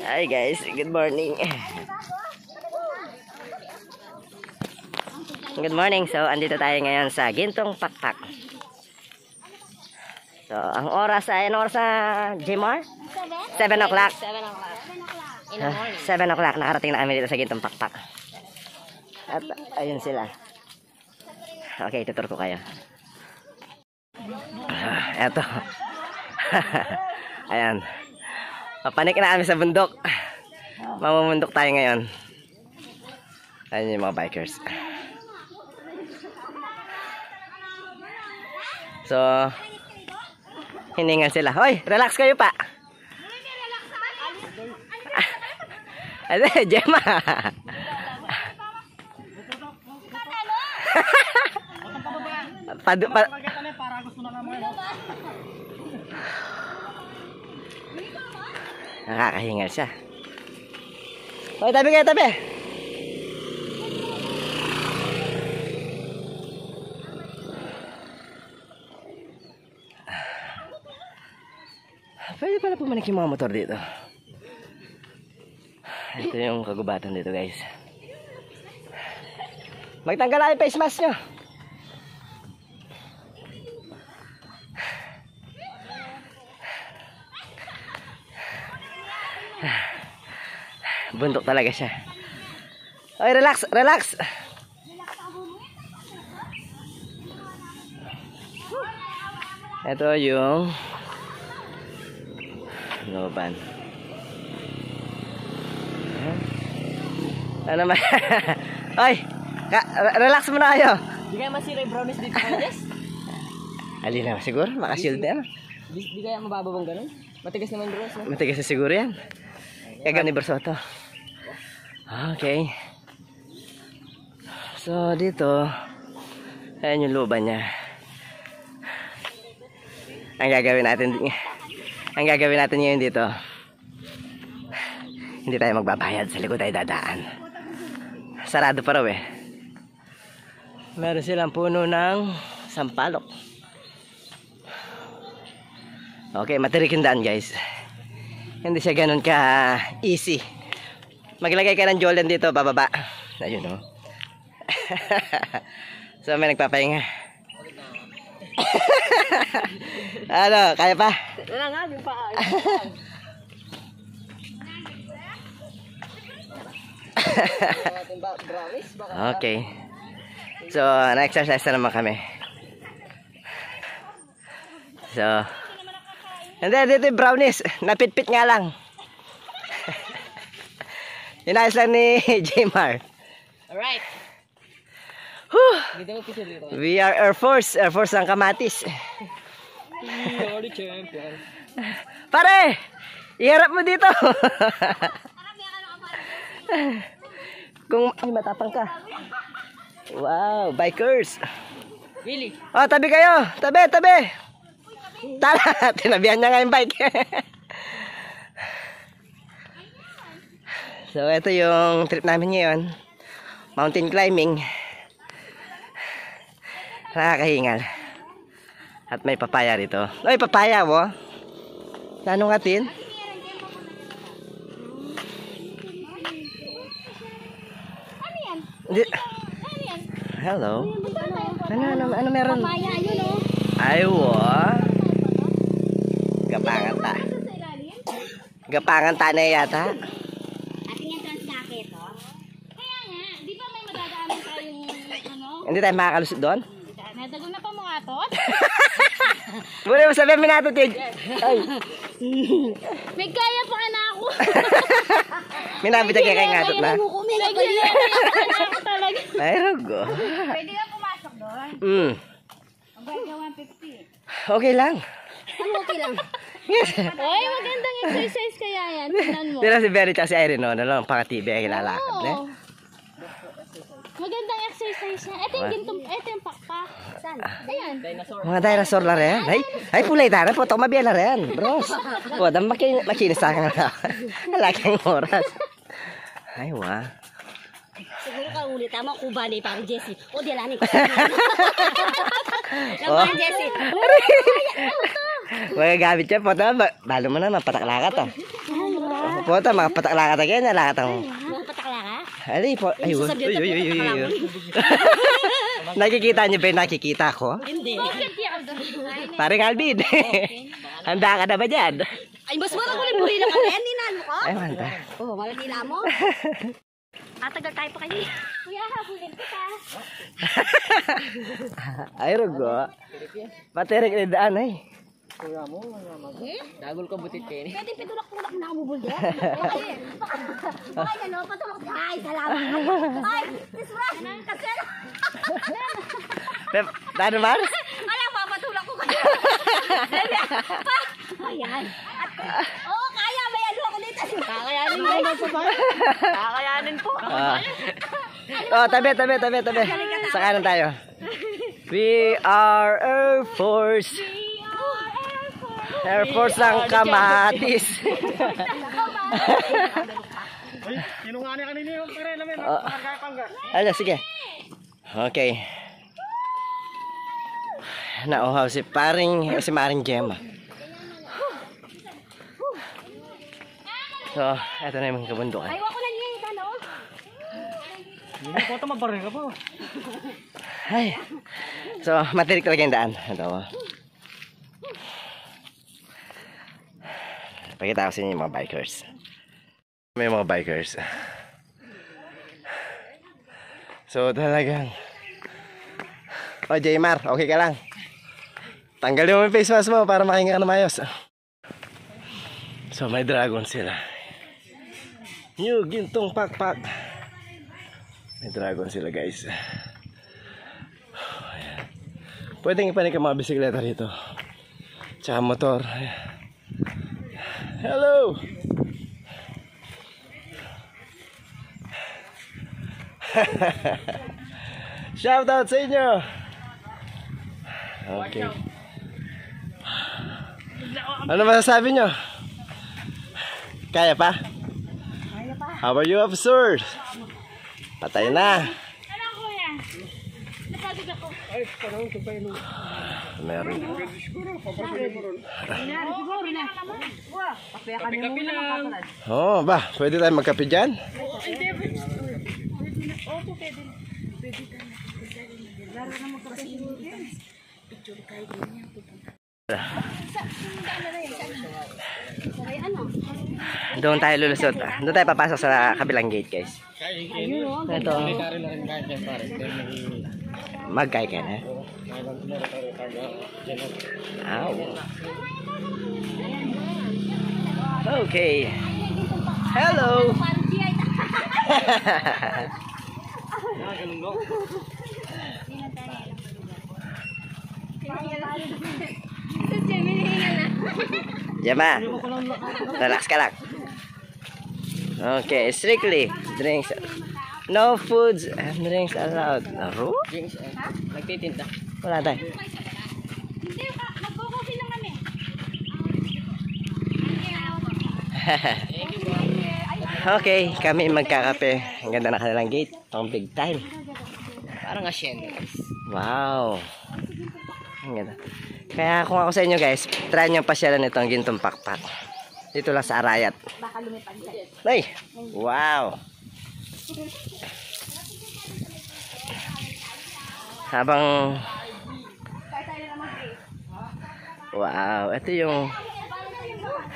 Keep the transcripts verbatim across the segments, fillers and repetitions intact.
Hi guys, good morning. Good morning. So, andito tayo ngayon sa Gintong Pakpak. So, ang oras ay, anong oras na, Jmar? Seven o'clock. Seven o'clock. In the morning. Seven o'clock. Nakarating na kami dito sa Gintong Pakpak. At, ayun sila. Okay, tutur ko kayo. Ah, eto. Ayan. Papanik na kami sa bundok. Mamumundok tayo ngayon. Ayan yung mga bikers. So, hiningal sila. Hoy, relax kayo pa. Ano, Gemma? Padu-, pa- Nakakahingal siya. Hoy, tabi kayo, tabi. Pwede pala pumanik yung mga motor dito. Ito yung kagubatan dito, guys. Magtanggal na yung face mask nyo. Bundok talaga siya. Oy, relax, relax. Ito yung looban. Ano naman? Oy, ka, re- relax muna kayo. Di kaya masira yung brownies dito, Kuya Jess? Ali na siguro, makashield na yan. Di, di kaya mababa bang ganun? Matigas naman, bro, no? Matigas na siguro yan. Kaya ganun ni Bersoto. Okay. So, dito, ayan yung looban niya. Ang gagawin natin, ang gagawin natin ngayon dito, hindi tayo magbabayad, sa likod tayo dadaan. Sarado pa raw eh. Meron silang puno ng sampalok. Okay, matirik yung daan, guys. Hindi siya ganun ka easy. Maglagay ka ng Jordan dito, bababa. Ayun, oh. So, may nagpapahinga. Ano, kaya pa? Wala nga, yung paa. Okay. So, na-exercise na naman kami. So, hindi, dito yung brownies. Napitpit nga lang. Inayos lang ni Jmar. Alright. Whew! Dito mo pisil dito. We are Air Force. Air Force ng kamatis. You're the champion. Pare! Iharap mo dito. Kung, ay, matapang ka. Wow, bikers. Really? Oh, tabi kayo. Tabi, tabi. Tara, tinabihan niya nga yung bike. So, ito yung trip namin ngayon. Mountain climbing. Nakakahingal. At may papaya dito. Ay, papaya, wo. Nanung atin? Ano yan? Di- Ano yan? Hello. Ano, ano, ano meron? Papaya, yun, oh. Ay, wo. Gapangan ta. Sa ilalim? Gapangan ta na yata. Atin yung transgate, oh. Kaya nga, di ba may madadaanan tayong, ano? Hindi tayo makakalusot doon? Nadagol na pa mo atot? Wala mo sabihin, minatot yun. Ay. May kaya pa ka na ako. Minabit ka kaya ngatot na. May kaya pa ka na ako talaga. Ay, rugo. Pwede ka pumasok doon. Mm. Ang bayad niya, one fifty. Okay lang. Ano okay lang? Yes. Oy, magandang exercise kaya yan. Tingnan mo. Tira si Berry tsaka si Irene, no? Ano lang, pang-T V ay hilalakad, eh. Oo. Magandang exercise yan. Ito yung Ah. Gintong, ito yung pakpak. Saan? Ayan. Mga dinosaur la rin. Ay, ay, pulay dana po. Ito, mabiya la rin, bros. O, dam maki-, makinis sa akin. Lagi ang oras. Ay, wa. Siguro ka ulit, tama, kuba ni parang Jessie. O, di, alani ko. Yung Oh. Parang Jessie. Magagamit yan po. Tama, ba-, balo mo na, mapataklakat, ah. Ay, wow. Puta, mga patakla ka tayo, nalakatan mo. Mga patakla ka? Ali po. Ay, yung sasabihan, ay, ay, ay, ay. Nakikita niyo ba yung nakikita ko? Hindi. Paring Alvin. Handa ka na ba dyan? Ay, mas marang ko rin buri na kami. Hindi na ano ka? Ay, manta. Oh, malatila mo. Tatagal tayo pa kayo. Kuya, habulin kita. Ay, rugo. Patirik ni daan, ay. Kuya mo, mga mag- Eh? Dagul ko butit kayo ni. Pwede pitulak-tulak na kabubul dyan. Ay, baka yan, no? Patulak. Ay, salamat. Ay, Miss Fran, kasi Pep, ano, Mar? Wala, papatulak ko kayo. Pa, ayan. Oo, kaya, may ano ako dito. Kakayanin mo. Kakayanin po. Ah. Oh, tabi, tabi, tabi, tabi. Sa kanan tayo. We are Air Force. Air Force ng kamatis. Uy, sinungaling kanina yung pare namin, Oh. Mga pangga. Ala, sige. Okay. Nauhaw si paring, eh, si Maring Gemma. So, eto na yung kabundukan. Ay, wako na niya yung ano. Hindi ko ito mabaril ka po. Ay. So, matirik talaga yung daan. Ito. Pakita ko sa inyo yung mga bikers. May mga bikers. So, talagang, oh, Jmar, okay ka lang? Tanggalin mo yung face mask mo para makahinga ka na mayos. So, may dragon sila. New Gintong Pakpak. May dragon sila, guys. Ayan. Pwedeng ipanik ang mga bisikleta rito. Tsaka motor. Ayan. Hello! Shout out sa inyo! Okay. Ano masasabi nyo? Kaya pa? Kaya pa. How are you, officer? Patay na. Ano, kuya? Nasabit ako. Meron. Nangyari siguro na. Oo, ba? Pwede tayo magkape dyan? Opo, pwede. Pwede tayo. Laro na magkape. Picture tayo din yan. Doon tayo lulusot. Doon tayo papasok sa kabilang gate, guys. Ito. Magkay ka na? Aw. Okay. Hello. Gemma, relax ka lang. Okay, strictly drinks. No foods and drinks allowed. Aro? Drinks, eh. Nagtitinda. Wala tayo. Okay, kami magkakape. Ang ganda ng kanilang gate. Itong big time. Parang hacienda, guys. Wow. Ang ganda. Kaya kung ako sa inyo, guys, try nyo pasyalan itong Gintong Pakpak. Dito lang sa Arayat. Baka lumipad ka. Ay! Wow! Habang Wow, ito yung,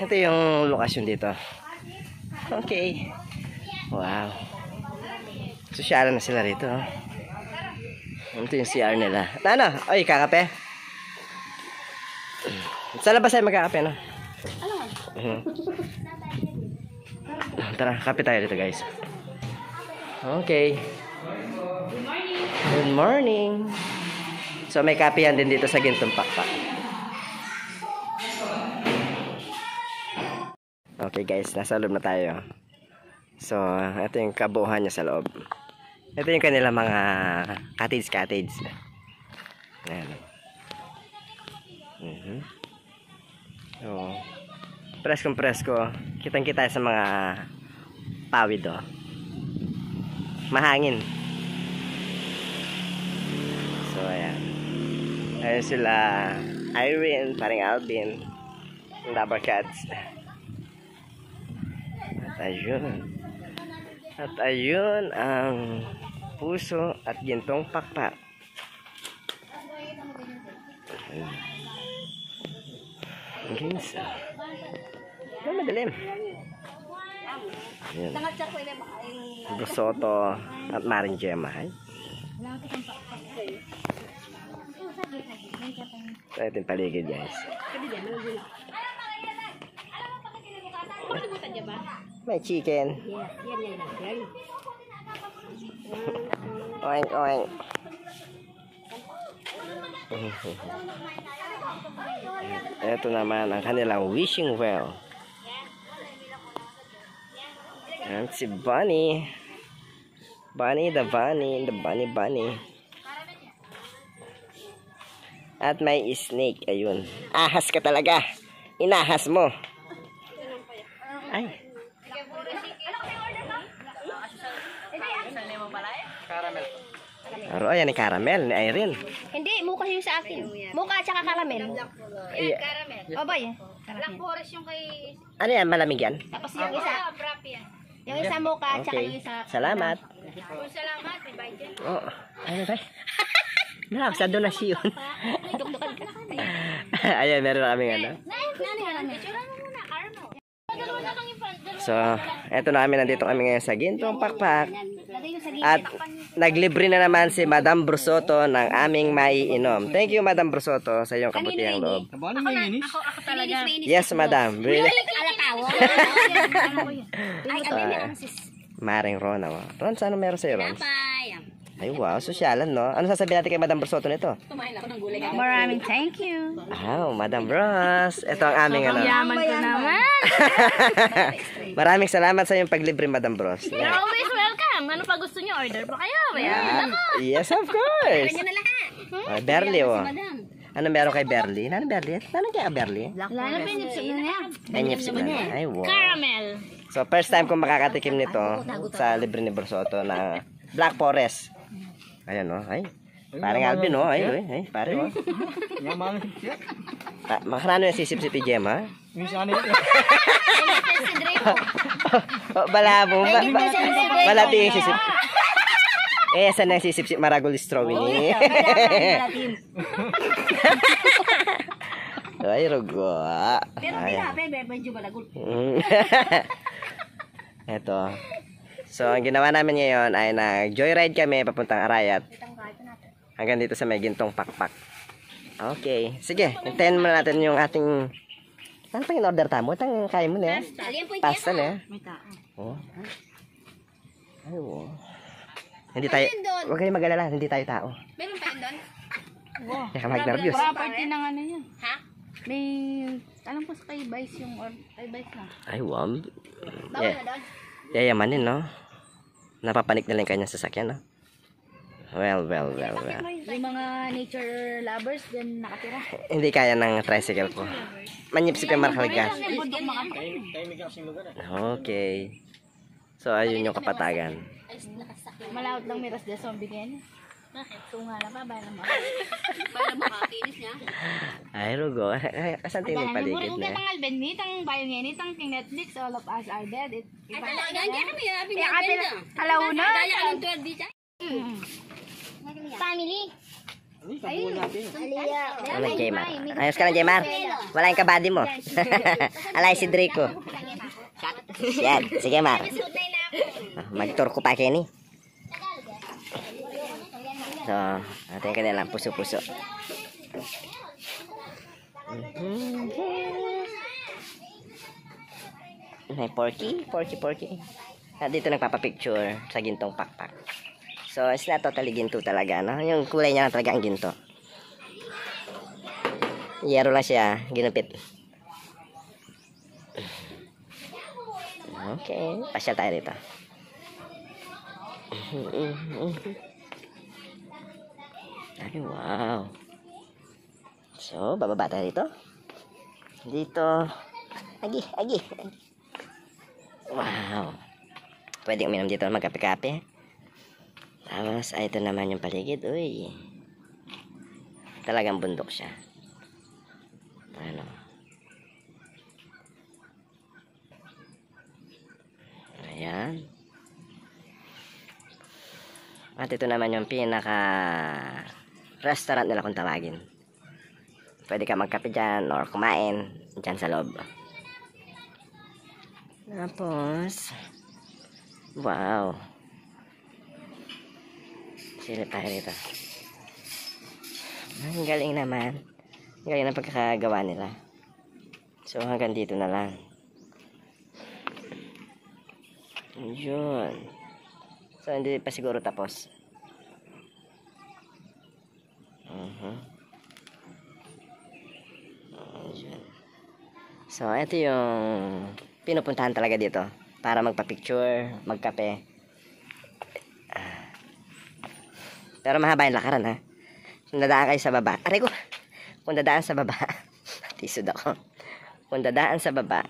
ito yung lokasyon dito. Okay. Wow. Sosyalan na sila rito, oh. Ito yung C R nila. Ano? Oy, kakape? Sa labas tayo magkakape, no? Mhm. Tara, kape tayo dito, guys. Okay. Good morning. So, may kapihan din dito sa Gintong Pakpak. Okay, guys, nasa loob na tayo. So, ito yung kabuuhan niya sa loob. Ito yung kanila mga cottage-cottage. Ayan. Mhm. Oo. Preskong-presko. Kitang-kita sa mga pawid, oh. Mahangin. So, ayan. Ayan sila Irene, paring Alvin, ang Dabber Cats. Ayun. At ayun ang puso at gintong pakpak. Ang ginsa. Ay, madilim. Ayan. Brusoto at Maring Gemma, ay. Ito yung paligid, guys. May chicken. Oink, oink. Ito naman ang kanilang wishing well. At si Bunny. Bunny the Bunny, the Bunny Bunny. At may snake, ayun. Ahas ka talaga. Inahas mo. Ay. Aro, ayan ni Caramel, ni Irene. Hindi, mocha yung sa akin. Mocha at saka caramel. Iya. O ba yan? Caramel. Black Forest yung kay... Ano yan? Malamig yan? Tapos yung isa, yung isa mocha at saka yung isa. Okay. Salamat. Salamat, may bayad yan. Oo. Ano ba? Nakakasado na siya yun. Ayan, meron na kaming ano. Picture mo muna, Carmo. So, eto na kami, nandito kami ngayon sa Gintong Pakpak. At naglibre na naman si Madam Brusoto ng aming maiinom. Thank you, Madam Brusoto, sa iyong kabutihang loob. Ako, ako, ako talaga. Yes, Madam. Alatawa. Ay, ano yun? Maring Ron, oh. Ron, saan meron sa'yo, Ron? Tinapay. Ay, wow, sosyalan, no? Ano sasabihin natin kay Madam Brusoto nito? Kumain ako ng gulay. Maraming thank you. Wow, Madam Bros. Ito ang aming ano. Sobrang yaman ko naman. Maraming salamat sa iyong paglibre, Madam Bros. You're always welcome. Ano pa gusto niyo? Order pa kayo. Mayaman ako. Yes, of course. Ano na lahat? Ah, Berly, oh. Madam. Ano meron kay Berly? Ano, Berly? Ano kaya, Berly? Wala na, pinipsip na niya. Pinipsip na niya. Ay, wow. Caramel. So, first time kong makakatikim nito sa libre ni Brusoto na Black Forest. Ayan, oh. Ay. Parang Alvin, oh. Ay, ay, ay, pare, oh. Yaman siya. Ah, makarano yung sisip-sip ni Gemma? Minsan eh. Oh, bala mo. Ba-, ba-, bala di yung sisip. Eh, saan na yung sisip-sip? Maragul straw ini. Ay, rugo. Pero ay, pinape, me-, medyo malagul. Mm. Eto. So, ang ginawa namin ngayon ay nag-joyride kami papuntang Arayat. Hanggang dito sa may Gintong Pakpak. Okay. Sige, hintayin muna natin yung ating, ano pang in-order tamu? Itang kain mu na, eh? Pasta. Pasta na, eh? May tao. Oh. Ay, wow. Hindi tayo, ano yun doon? Huwag kayong mag-alala, hindi tayo tao. Meron pa yun doon? Wow. Teka, mag-nervous. Property ng ano yun. Ha? May, alam ko sa kay Vice yung, or, kay Vice na. Ay, wow. Bawal na doon? Yayamanin, no? Napapanik na lang yung kanyang sasakyan, no? Well, well, well, well. Yung mga nature lovers dyan nakatira. Hindi kaya ng tricycle ko. Manyipsip yung markalga. Bundok Makati. Okay. So, ayun yung kapatagan. Malawat lang miras dyan sa mabigyan. Bakit? Tunga na pa, bala mo. Bala mo ka, kinis niya. Ay, rugo. Ay, asan tayo magpaligid na? Tang Alvin, mi, tang bayo ngeni, tang king Netflix, All of Us Are Dead. It, ay, talaga, hindi kami, ah, pinapin ka. Kalauna. Daya ka ng twelve di siya. Family. Ayun. Ano, Jemar? Ayos ka na, Jemar? Wala yung kabady mo. Alay, si Draco. Yan. Sige, Mar. Mag-tour ko pa, Kenny. So, atin ka na lang, puso-puso. May porky, porky, porky. At dito nagpapapicture sa Gintong Pakpak. So, it's not totally ginto talaga, no? Yung kulay niya lang talaga ang ginto. Yero lang siya ginupit. Okay, pasyal tayo dito. Ay, wow. So, bababa tayo dito. Dito. Agi, agi, agi. Wow. Pwedeng uminom dito, magkape-kape. Tapos, ay, ito naman yung paligid. Uy. Talagang bundok siya. Ano? At ito naman yung pinaka restaurant nila kung tawagin. Pwede ka magkape dyan or kumain dyan sa loob. Tapos, wow. Silip tayo rito. Ang galing naman. Ang galing ng pagkakagawa nila. So, hanggang dito na lang. Yun. So, hindi pa siguro tapos. Mhm. Ayan. So, ito yung pinupuntahan talaga dito para magpa-picture, magkape. Ah. Pero mahaba yung lakaran, ha? Kung dadaan kayo sa baba, aray ko! Kung dadaan sa baba, tisod ako. Kung dadaan sa baba,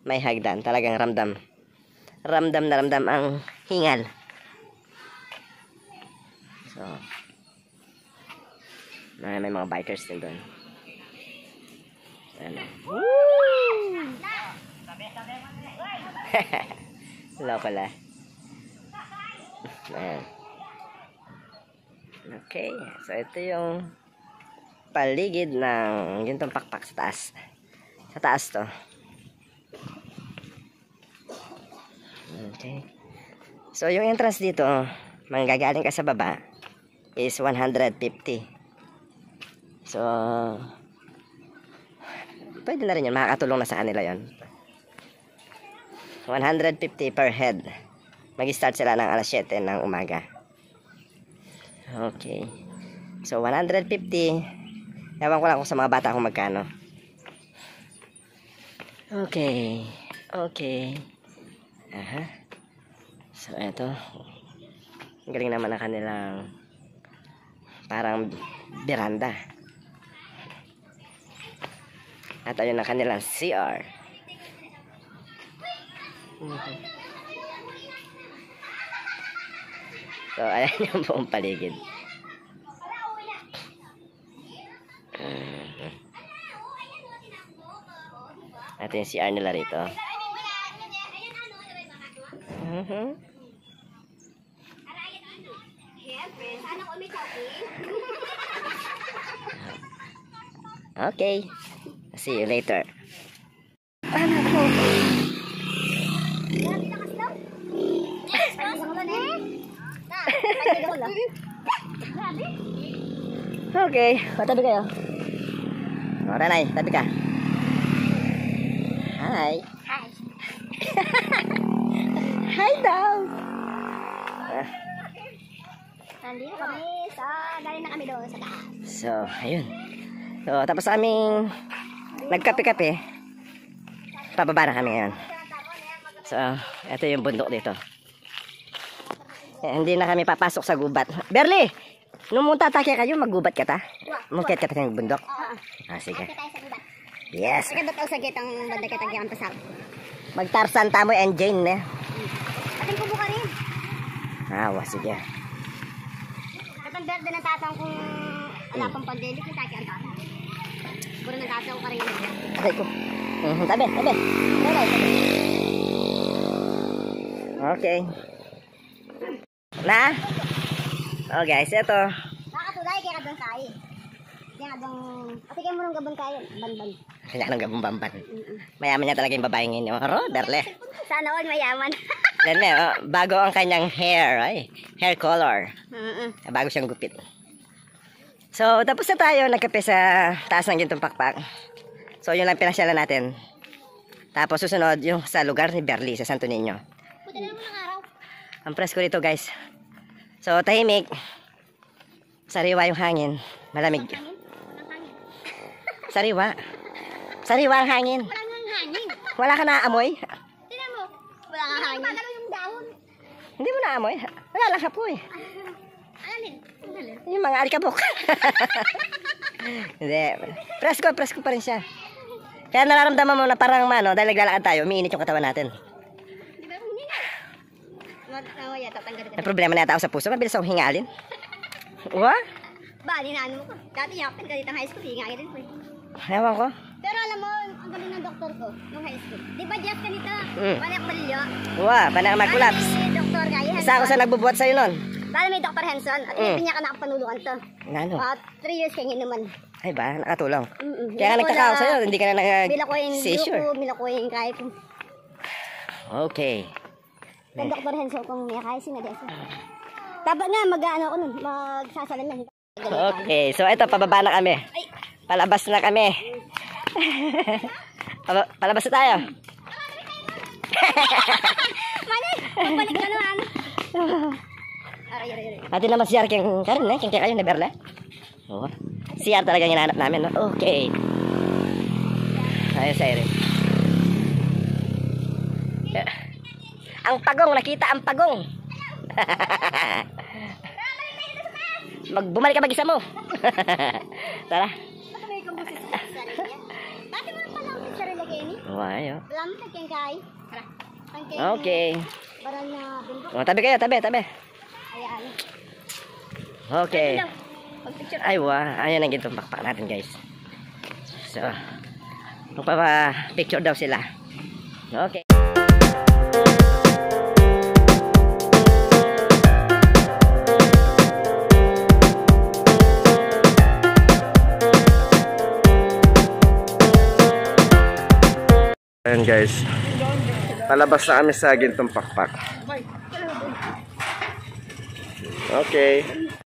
may hagdan. Talagang ramdam. Ramdam na ramdam ang hingal. So, may, may mga bikers din doon. Ayan. Woo! Loko la. Ayan. Okay, so ito yung paligid ng Gintong Pakpak sa taas. Sa taas to. Okay. So, yung entrance dito, manggagaling ka sa baba, is one hundred fifty. So, pwede na rin yun. Makakatulong na sa kanila yun. One hundred fifty per head. Mag-start sila ng alas siyete ng umaga. Okay. So, one hundred fifty. Ewan ko lang kung sa mga bata kung magkano. Okay. Okay. Aha. So, eto. Ang galing naman ng kanilang parang veranda. At ayun ang kanilang C R. So, ayan yung buong paligid. Mhm. Ito yung C R nila rito. Mhm. Okay. See you later. Ano to? Okay, patabi kayo. O, Ranay, tabi ka. Hi. Hi. Hi daw. Ah. Nandito kami sa, galing na kami doon sa taas. So, ayun. So, tapos aming nagkape-kape, pababa na kami ngayon. So, ito yung bundok dito. Eh, hindi na kami papasok sa gubat. Berly! Nung munta ta kaya kayo, maggubat ka ta? Wa. Mungkit ka ta kayong bundok? Oo. Ah, sige. Ate tayo sa gubat. Yes. Ika doon sa gitang banda kita diyan pasal. Mag-Tarzan tamu and Jane, ne? Ating kubo ka rin. Ah, wa, sige. Katang berde ng tatang kung wala pang pandemic, yung taki ang tatang. Siguro ng tatang ko ka rin yun. Aray ko. Mhm, tabi, tabi. Tabi, tabi. Okay. Na? O, guys, eto. Nakatulay kaya ka doon tayo. Kaya ka doon, ate, kaya mo nung gabon tayo. Banban. Kanya nung gabon banban. Mm-mm. Mayaman niya talaga yung babaeng yun, o. Aro, darle. Sana all mayaman. Yan na, o. Bago ang kanyang hair, ay. Hair color. Mm-mm. Bago siyang gupit. So, tapos na tayo nagkape sa taas ng Gintong Pakpak. So, yun lang pinasyalan natin. Tapos susunod, yung sa lugar ni Berly, sa Santo Niño. Buti na lang walang araw. Ang presko dito, guys. So, tahimik. Sariwa yung hangin. Malamig. Hangin? Walang hangin. Sariwa. Sariwa ang hangin. Walang hangin. Wala ka naamoy? Tingnan mo. Wala kang hangin. Magalaw yung dahon. Hindi mo naamoy? Wala lang kapoy. Alin? Alin? Yung mga alikabok. Hindi. Presko, presko pa rin siya. Kaya nararamdaman mo na parang, ano, dahil naglalakad tayo, umiinit yung katawan natin. Di ba, hindi na? Mat-, oh, yata, tanggalin ko. May problema na yata ako sa puso. Mabilis akong hingalin. Wa? Ba, ninano mo ko. Dati nga, pagkalitang high school, hingalin ko eh. Ewan ko. Pero alam mo, ang galing ng doktor ko, nung high school. Di ba, Jeff, ganito? Mm. Panak balyo. Wa, panak mag-collapse. Ay, doktor, kaya isa ako sa nagbubuhat sa'yo nun. Bale, may Doktor Henson, at Mm. Pin-, pinaka nakapanuluan to. Nanu? Ah, three years kaya naman. Ay ba, nakatulong. Mm-mm. Kaya nga nagtaka ako sa'yo, hindi ka na nag-seizure. Bila ko yung luko, bila ko yung kaya ko. Okay. Kung Doktor Henson, kung may kaya, sinali siya. Dapat nga, mag-ano ako nun, magsasalamin. Okay, so eto, pababa na kami. Ay. Palabas na kami. Paba-, palabas na tayo. Mali, pagbalik ka naman. Aray, aray, aray. Atin naman si Arking Karen, eh. King kayo, never na. Oo. C R talaga ang hinahanap namin, no? Okay. Ayos, Irene. Ang pagong, nakita ang pagong. Mag-, bumalik ka mag-isa mo. Tara. Bakit mo pala ang sarili kayo ni? Wala, ayo. Wala mo nagkengkay. Tara. Ang kengkay. Okay. Barang na bundok. O, tabi kayo, tabi, tabi. Ayan. Okay. Ay, wa. Ayan ang gintumpakpak natin, guys. So, magpapa-picture daw sila. Okay. Ayan, guys. Palabas na kami sa Gintumpakpak. Okay.